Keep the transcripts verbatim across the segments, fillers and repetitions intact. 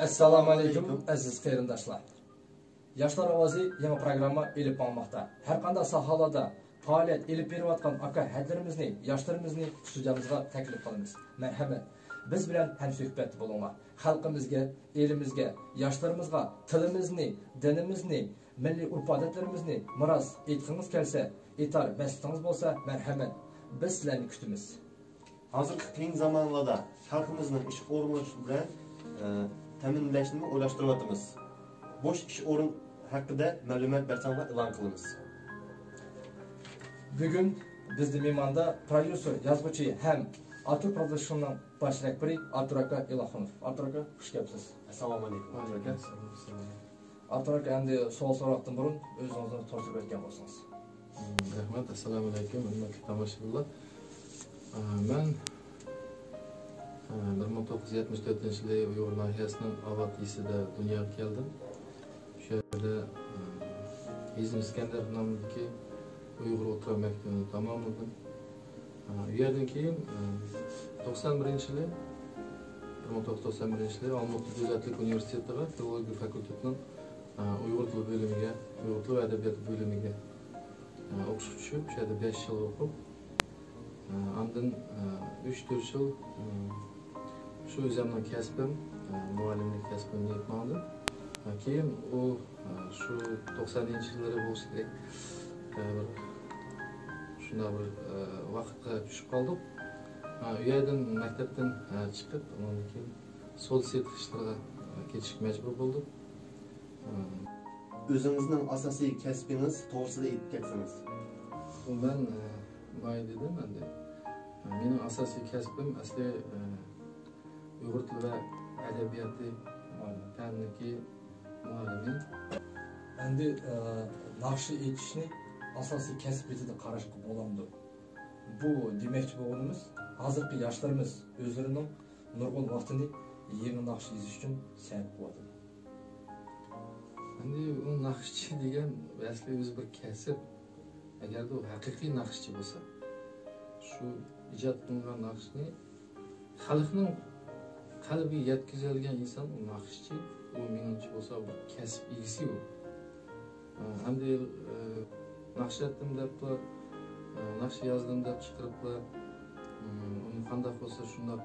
ئەسسالامۇئەلەيكۇم، ئەزىز قېرىنداشلار. ياشلار ئاۋازى يېڭى پروگرامما ئېلىپ ماڭماقتا. ھەر قانداق ساھەلەردە پائالىيەت ئېلىپ بېرىۋاتقان ئاكا ھەدىلىرىمىزنى، ياشلىرىمىزنى ئۇستۇدىيەمىزغا تەكلىپ قىلىمىز. مەرھەمەت، بىز بىلەن ھەمسۆھبەتتە بولۇڭلار. خەلقىمىزگە، ئېلىمىزگە، ياشلىرىمىزغا تىلىمىزنى، دىنىمىزنى، مىللىي ئۆرپ-ئادەتلىرىمىزنى مىراس ئېيتقىڭىز كەلسە، ئېيتار مەسلىھىتىڭىز بولسا، مەرھەمەت، بىز سىلەرنى كۈتىمىز. ھازىرقى قىيىن زامانلاردا خەلقىمىزنىڭ ئىشقا ئورۇنلىشىش بىلەن، ئە، تەمىنلەشنىمۇ ئويلاشتۇرۇۋاتىمىز. بوش ئىش ئورۇن ھەققىدە مەلۇمات بەرسەڭلار ئېلان قىلىمىز. بۈگۈن بىزدە مېھماندا پروديۇسېر، يازغۇچى ھەم ئارتۇر پروداكشننىڭ باش رەھبىرى ئارتۇر ئاكا ئېلاخۇنوف. ئارتۇر ئاكا، خۇش كەپسىز. ئەسسالامۇئەلەيكۇم. ۋەئەلەيكۇم ئەسسالام. ئارتۇر ئاكا، ئەمدى سوئال سوراقتىن بۇرۇن ئۆزىڭىزنى تونۇشتۇرۇپ ئۆتكەن بولسىڭىز. رەھمەت، ئەسسالامۇئەلەيكۇم، ھۆرمەتلىك تاماشىبىنلار. ئە، مەن، ئە، بىر مىڭ توققۇز يۈز يەتمىش تۆتىنچى يىلى ئۇيغۇر ناھىيەسىنىڭ ئاۋات يېزىسىدا دۇنياغا كەلدىم. شۇ يەردە، ئە، ھېزم ئىسكەندەر نامىدىكى ئۇيغۇر ئوتتۇرا مەكتىپىنى تاماملىدىم. ئە، ئۇ يەردىن كېيىن، ئە، توقسان بىرىنچى يىلى، بىر مىڭ توققۇز يۈز توقسان بىرىنچى يىلى ئالمۇتا دۆلەتلىك ئۇنىۋېرسىتېتىغا فىلولوگىيە فاكۇلتېتىنىڭ، ئە، ئۇيغۇر تىلى بۆلۈمىگە، ئۇيغۇر تىلى ۋە ئەدەبىياتى بۆلۈمىگە ئوقۇشقا چۈشۈپ، شۇ يەردە بەش يىل ئوقۇپ، ئاندىن ئۈچ تۆت يىل شۇ ئۆزۈمنىڭ كەسپىم، مۇئەللىملىك كەسپىمنى ئېلىپ ماڭدىم. كېيىن ئۇ شۇ توقسانىنچى يىللىرى بولسا كېرەك، بىر شۇنداق بىر ۋاقىتقا چۈشۈپ قالدۇق. ئۇ يەردىن، مەكتەپتىن چىقىپ، ئۇنىڭدىن كېيىن سودا سېتىق ئىشلىرىغا كېتىشكە مەجبۇر بولدۇق. ئۆزىڭىزنىڭ ئاساسىي كەسپىڭىز توغرىسىدا ئېيتىپ كەتسىڭىز. بۇ مەن، ئە، بايا دېدىم ئەمدى. ئە، مېنىڭ ئاساسىي كەسپىم ئەسلى، ئە، ئۇيغۇر تىلى ۋە ئەدەبىياتى پەنىدىكى مۇئەللىمى. ئەمدى، ئە، ناخشا ئېيتىشنى ئاساسىي كەسىپ رېتىدە قاراشقا بولامدۇ؟ بۇ دېمەكچى بولغىنىمىز، ھازىرقى ياشلىرىمىز ئۆزلىرىنىڭ نۇرغۇن ۋاقتىنى يېڭى ناخشا يېزىش ئۈچۈن سەرپ قىلىۋاتىدۇ. ئەمدى ئۇ ناخشىچى دېگەن ئەسلى ئۆزى بىر كەسىپ. ئەگەردە ئۇ ھەقىقىي ناخشىچى بولسا، شۇ ئىجاد قىلىنغان ناخشىنى خەلقنىڭ قەلبىگە يەتكۈزەلىگەن ئىنسان ئۇ ناخشىچى. ئۇ مېنىڭچە بولسا بىر كەسىپ ئىگىسى ئۇ. ئەمدى، ئە، ناخشا ئېيتتىم دەپلا، ئە، ناخشا يازدىم دەپ چىقىرىپلا، ئۇنى قانداق بولسا شۇنداق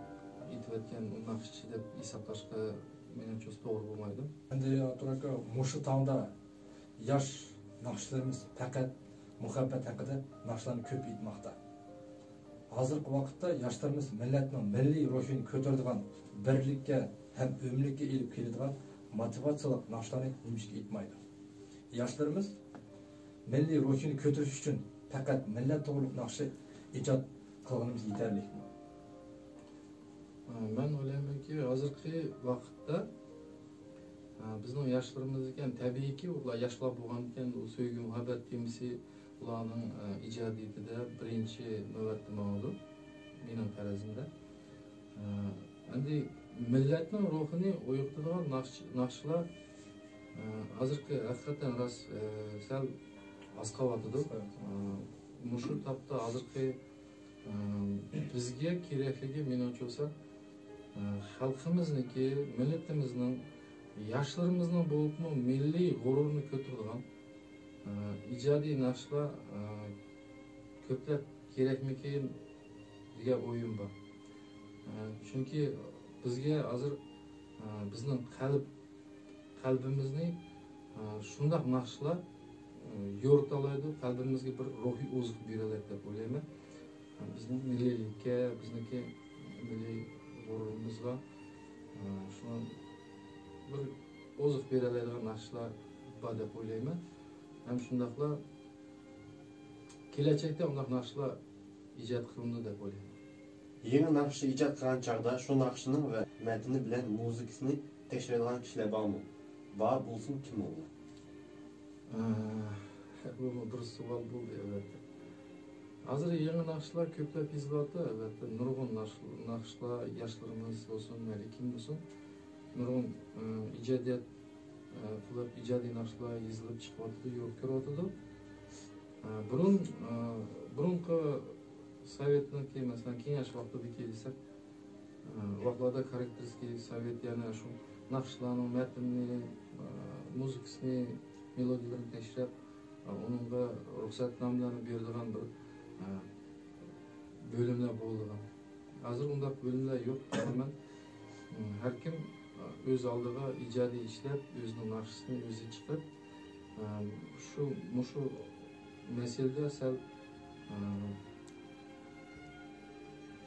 ئېيتىۋەتكەن ئۇ ناخشىچى دەپ ھېسابلاشقا مېنىڭچە توغرا بولمايدۇ. ئەمدى ئارتۇر ئاكا، مۇشۇ تاڭدا ياش ناخشىلىرىمىز پەقەت مۇھەببەت ھەققىدە ناخشىلارنى كۆپ ئېيتماقتا. ھازىرقى ۋاقىتتا ياشلىرىمىز مىللەتنىڭ مىللىي روھىنى كۆتۈرىدىغان، بىرلىككە ھەم ئۆملۈككە ئېلىپ كېلىدىغان موتىۋاتسىيەلىك ناخشىلارنى نېمىشقا ئېيتمايدۇ؟ ياشلىرىمىز مىللىي روھىنى كۆتۈرۈش ئۈچۈن پەقەت مىللەت توغرۇلۇق ناخشا ئىجاد قىلغىنىمىز يېتەرلىكمۇ؟ مەن ئويلايمەنكى، ھازىرقى ۋاقىتتا، ئە، بىزنىڭ ياشلىرىمىز ئىكەن، تەبىئىيكى، ئۇلار ياشلار بولغانىكەن، ئۇ سۆيگۈ، مۇھەببەت تېمىسى ئۇلارنىڭ، ئە، ئىجادىيىتىدە بىرىنچى نۆۋەتتە ماڭىدۇ، مېنىڭ پەرەزىمدە. ئە، ئەمدى مىللەتنىڭ روھىنى ئويغىتىدىغان ناخشا-، ناخشىلار، ئە، ھازىرقى ھەقىقەتەن راست، ئە، سەل ئاز قالىۋاتىدۇ. ئە، مۇشۇ تاپتا ھازىرقى بىزگە كېرەكلىكى، مېنىڭچە بولسا، خەلقىمىزنىڭكى، مىللىتىمىزنىڭ، ياشلىرىمىزنىڭ بولۇپمۇ مىللىي غۇرۇرىنى كۆتۈرىدىغان ئىجادىي ناخشىلار كۆپلەپ كېرەكمىكىن دېگەن ئويۇم بار. چۈنكى بىزگە ھازىر بىزنىڭ قەلب قەلبىمىزنى، ئە، شۇنداق ناخشىلار، ئە، يورۇتالايدۇ، قەلبىمىزگە بىر روھىي ئوزۇق بېرەلەيدۇ دەپ ئويلايمەن. بىزنىڭ مىللىيلىككە، بىزنىڭكى مىللىي غۇرۇرىمىزغا، ئە، شۇڭا بىر ئوزۇق بېرەلەيدىغان ناخشىلار بار دەپ ئويلايمەن. ھەم شۇنداقلا كېلەچەكتە ئۇنداق ناخشىلار ئىجاد قىلىنىدۇ دەپ ئويلايمەن. يېڭى ناخشا ئىجاد قىلغان چاغدا شۇ ناخشىنىڭ ۋە مەتنى بىلەن مۇزىكىسىنى تەكشۈرىدىغان كىشىلەر بارمۇ؟ بار بولسىمۇ، كىم ئۇلار؟ ئە، بۇمۇ بىر سوئال بولدى، ئەلۋەتتە. ھازىر يېڭى ناخشىلار كۆپلەپ يېزىلىۋاتىدۇ، ئەلۋەتتە. نۇرغۇن ناخشا-، ناخشىلار، ياشلىرىمىز بولسۇن، مەيلى كىم بولسۇن، نۇرغۇن، ئە، ئىجادىيەت، ئە، قىلىپ، ئىجادىي ناخشىلار يېزىلىپ چىقىۋاتىدۇ، يورۇپ كىرىۋاتىدۇ. ئە، بۇرۇن، ئە، بۇرۇنقى سوۋېتنىڭكى، مەسىلەن، كېڭەش ۋاقتىدىكى دېسەك، ۋاقىتلاردا كارەكتېرىستىكا سوۋېت يەنە شۇ ناخشىلارنىڭ مەتنىنى، مۇزىكىسىنى، مېلودىيىلىرىنى تەكشۈرۈپ، ئۇنىڭغا رۇخسەتنامىلەرنى بېرىدىغان بىر بۆلۈملەر بولىدىغان. ھازىر ئۇنداق بۆلۈملەر يوق، ئومۇمەن، ھەر كىم ئۆز ئالدىغا ئىجادىي ئىشلەپ، ئۆزىنىڭ ناخشىسىنى ئۆزى چىقىرىپ، شۇ، مۇشۇ مەسىلىدە سەل،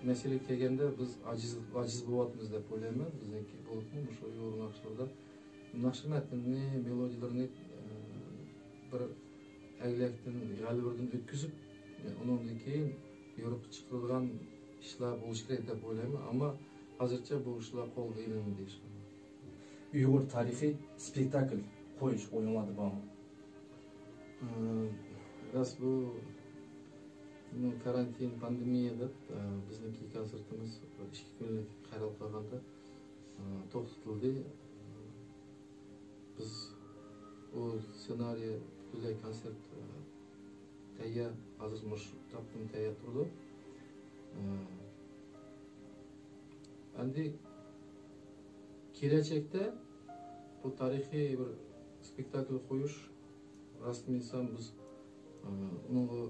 مەسىلىگە كەلگەندە بىز ئاجىز، ئاجىز بولۇۋاتىمىز دەپ ئويلايمەن. بىزنىڭكى بولۇپمۇ مۇشۇ ئۇيغۇر ناخشىلىرىدا ناخشا مەتنىنى، مېلودىيىلىرىنى، بىر ئەگلەكتىن، غەلۋىردىن ئۆتكۈزۈپ، ئۇنىڭدىن كېيىن يورۇققا چىقىرىدىغان ئىشلار بولۇشى كېرەك دەپ ئويلايمەن. ئەمما ھازىرچە بۇ ئىشلار قولغا ئېلىنمىدى ھېچقانداق. ئۇيغۇر تارىخىي سپېكتاكل قويۇش ئويۇڭلاردا بارمۇ؟ ئى، راست، بۇ، بۇ كارانتىن، پاندېمىيە دەپ، ئى، بىزنىڭكى كونسېرتىمىز بىر ئىككى كۈنلۈك قەرەل قىلغاندا، ئى، توختىتىلدى. بىز ئۇ سېنارىي پۈتۈنلەي كونسېرت، ئى، تەييار، ھازىر مۇشۇ تاپتىن تەييار تۇرىدۇ. ئى، ئەمدى كېلەچەكتە بۇ تارىخىي بىر سپېكتاكل قويۇش، راستىنى ئېيتسام، بىز، ئى، ئۇنىڭغا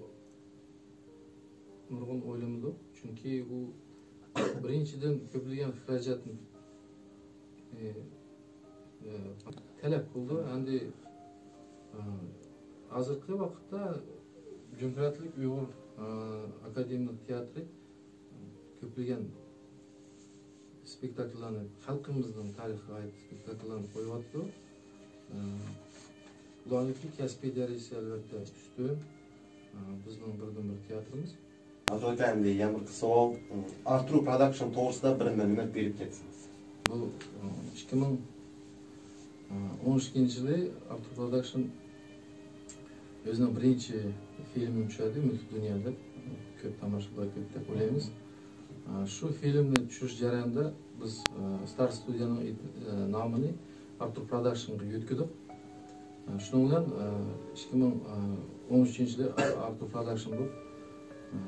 نۇرغۇن ئويلىمىدۇق. چۈنكى ئۇ بىرىنچىدىن كۆپلىگەن خىراجەتنى، ئى، ئى، تەلەپ قىلىدۇ. ئەمدى، ئى، ھازىرقى ۋاقىتتا جۇمھۇرىيەتلىك ئۇيغۇر، ئى، ئاكادېمىيىلىك تىياتىرى كۆپلىگەن سپېكتاكىللارنى، خەلقىمىزنىڭ تارىخىغا ئائىت سپېكتاكىللارنى قويۇۋاتىدۇ. ئى، ئۇلارنىڭكى كەسپىي دەرىجىسى ئەلۋەتتە ئۈستۈن. ئى، بىزنىڭ بىردىنبىر تىياتىرىمىز. ئابدۇلكەم، ئەمدى يەنە بىر قىسقا سوئال. ئارتۇر پروداكشن توغرىسىدا بىر مەلۇمات بېرىپ كەتسىڭىز. بۇ، ئى، ئىككى مىڭ ئون ئىككىنچى يىلى ئارتۇر پروداكشن ئۆزىنىڭ بىرىنچى فىلمىنى چۈشۈردى، مۈلۈك دۇنيا دەپ، كۆپ تاماشىبىنلار كۆپ دەپ ئويلايمىز. شۇ فىلمنى چۈشۈرۈش جەريانىدا بىز، ئى، ستار ستۇدىيەنىڭ ئېيت-، ئى، نامىنى ئارتۇر پروداكشنغا يۆتكىدۇق. شۇنىڭ بىلەن، ئى، ئىككى مىڭ ئون ئۈچىنچى يىلى ئارتۇر پروداكشن بولۇپ، ئى،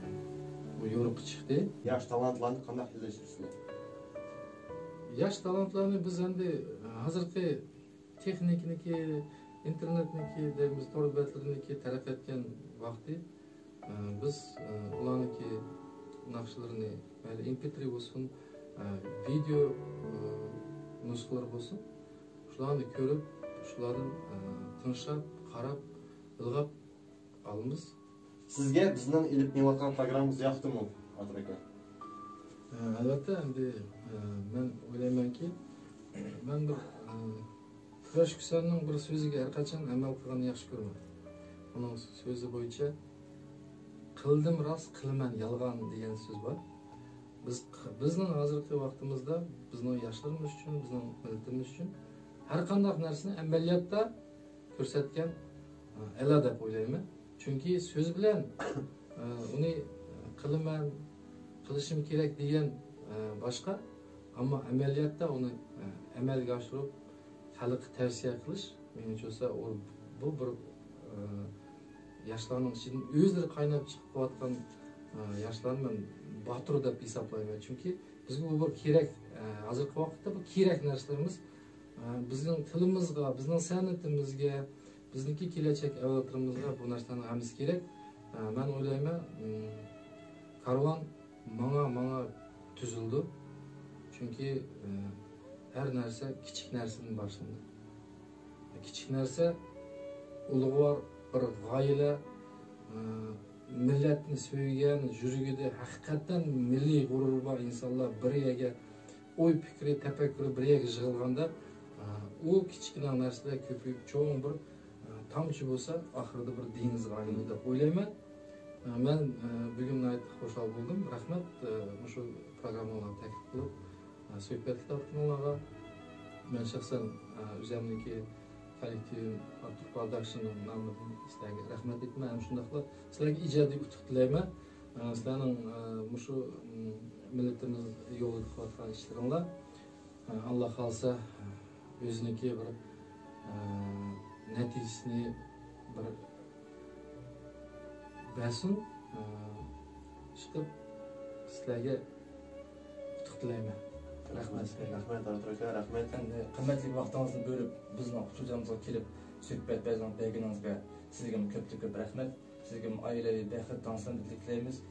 بۇ يورۇققا چىقتى. ياش تالانتلارنى قانداق ئىزدەش ئۈستىدە؟ ياش تالانتلارنى بىز ئەمدى، ئى، ھازىرقى تېخنىكىنىڭكى، ئىنتېرنېتنىڭكى دەيمىز، تور بەتلىرىنىڭكى تەرەققىي ئەتكەن ۋاقتى، ئە، بىز، ئە، ئۇلارنىڭكى ناخشىلىرىنى، مەيلى ئېم پى تىرى بولسۇن، ئە، ۋىدېئو، ئە، نۇسخىلىرى بولسۇن، شۇلارنى كۆرۈپ، شۇلاردىن، ئە، تىڭشاپ، قاراپ، ئىلغاپ ئالىمىز. سىزگە بىزنىڭ ئېلىپ مېڭىۋاتقان پروگراممىمىز ياقتىمۇ، ئارتۇر ئاكا؟ ئە، ئەلۋەتتە، ئەمدى، ئە، مەن ئويلايمەنكى، مەن بىر، ئە، كۈرەش كۈسەننىڭ بىر سۆزىگە ھەر قاچان ئەمەل قىلغاننى ياخشى كۆرىمەن. ئۇنىڭ سۆزى بويىچە، «قىلدىم راست، قىلىمەن يالغان» دېگەن سۆز بار. بىز، بىزنىڭ ھازىرقى ۋاقتىمىزدا بىزنىڭ ياشلىرىمىز ئۈچۈن، بىزنىڭ مىللىتىمىز ئۈچۈن ھەر قانداق نەرسىنى ئەمەلىيەتتە كۆرسەتكەن، ئە، ئەلا دەپ ئويلايمەن. چۈنكى سۆز بىلەن، ئە، ئۇنى، ئە، قىلىمەن، قىلىشىم كېرەك دېگەن، ئە، باشقا، ئەمما ئەمەلىيەتتە ئۇنى، ئە، ئەمەلگە ئاشۇرۇپ، خەلققە تەۋسىيە قىلىش، مېنىڭچە بولسا، ئۇ، بۇ بىر، ئە، ياشلارنىڭ ئىچىدىن ئۆزلىرى قايناپ چىقىپ قېلىۋاتقان، ئە، ياشلارنى مەن باتۇر دەپ ھېسابلايمەن. چۈنكى بىزگە بۇ بىر كېرەك، ئە، ھازىرقى ۋاقىتتا بۇ كېرەك نەرسىلىرىمىز. ئە، بىزنىڭ تىلىمىزغا، بىزنىڭ سەنئىتىمىزگە، بىزنىڭكى كېلەچەك ئەۋلادلىرىمىزغا بۇ نەرسىلەرنىڭ ھەممىسى كېرەك. ئە، مەن ئويلايمەن، ئىم، كارۋان ماڭا، ماڭا تۈزۈلىدۇ. چۈنكى، ئە، ھەر نەرسە كىچىك نەرسىدىن باشلىنىدۇ. كىچىك نەرسە ئۇلۇغۋار بىر غايىلەر، ئە، مىللەتنى سۆيگەن، يۈرىكىدە ھەقىقەتەن مىللىي غۇرۇرى بار ئىنسانلار بىر يەرگە ئوي پىكرى، تەپەككۇرى بىر يەرگە يىغىلغاندا، ئۇ كىچىككىنە نەرسىلەر كۆپىيىپ، چوڭ بىر تامچە بولسا، ئاخىرىدا بىر دېڭىزغا ئايلىنىدۇ دەپ ئويلايمەن. مەن بۈگۈن ناھايىتى خۇشال بولدۇم. رەھمەت، مۇشۇ پروگراممىلارغا تەكلىپ قىلىپ، سۆھبەتكە تارتقىنىڭلارغا. مەن شەخسەن ئۆزۈمنىڭكى كوللېكتىۋىم ئارتۇر پروداكشننىڭ نامىدىن سىلەرگە رەھمەت ئېيتىمەن. ھەم شۇنداقلا سىلەرگە ئىجادىي ئۇتۇق تىلەيمەن. ئە، سىلەرنىڭ، ئە، مۇشۇ، م، مىللىتىمىز يولىدا قىلىۋاتقان ئىشلىرىڭلار، ئە، ئاللا خالىسا، ئۆزىنىڭكى بىر، ئە، نەتىجىسىنى بىر بەرسۇن. ئە، ئىشقىلىپ سىلەرگە ئۇتۇق تىلەيمەن. رەھمەت، رەھمەت، ئارتۇر ئاكا، رەھمەت. ئەمدى قىممەتلىك ۋاقتىڭىزنى بۆلۈپ، بىزنىڭ ئۇچۇر جايىمىزغا كېلىپ، سۆھبەت بەرگىنىڭىزگە سىزگىمۇ كۆپتىن كۆپ رەھمەت. سىزگىمۇ ئائىلىۋى بەخت، تاڭ سالامەتلىك تىلەيمىز.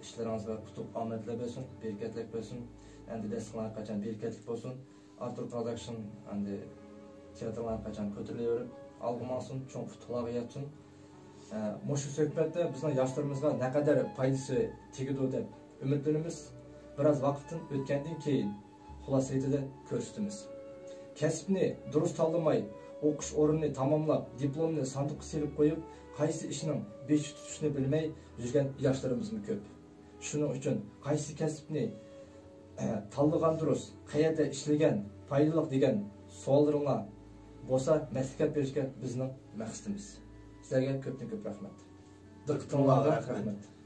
ئىشلىرىڭىزغا ئۇتۇق، ئامەتلەر بەرسۇن، بەرىكەتلىك بەرسۇن. ئەمدى دەسلىرىڭلار قاچان بەرىكەتلىك بولسۇن. ئارتۇر پروداكشن ئەمدى تىياتىرلار قاچان كۆتۈرۈلۈۋېرىپ، ئالغا ماڭسۇن، چوڭ ئۇتۇقلارغا يەتسۇن. ئە، مۇشۇ سۆھبەتتە بىزنىڭ ياشلىرىمىزغا نەقەدەر پايدىسى تېگىدۇ دەپ ئۈمىدلىنىمىز. بىراز ۋاقىتتىن ئۆتكەندىن كېيىن خۇلاسە رېتىدە كۆرسىتىمىز. كەسىپنى دۇرۇس تاللىماي، ئوقۇش ئورنىنى تاماملاپ، دىپلومنى ساندۇققا سېلىپ قويۇپ، قايسى ئىشنىڭ بېشى تۇتۇشنى بىلمەي يۈرگەن ياشلىرىمىزمۇ كۆپ. شۇنىڭ ئۈچۈن قايسى كەسىپنى تاللىغان دۇرۇس، قەيەردە ئىشلىگەن پايدىلىق دېگەن سوئاللىرىڭلار بولسا، مەسلىھەت بېرىشكە بىزنىڭ مەقسىتىمىز. سىلەرگە كۆپتىن كۆپ رەھمەت. دىققىتىڭلارغا رەھمەت.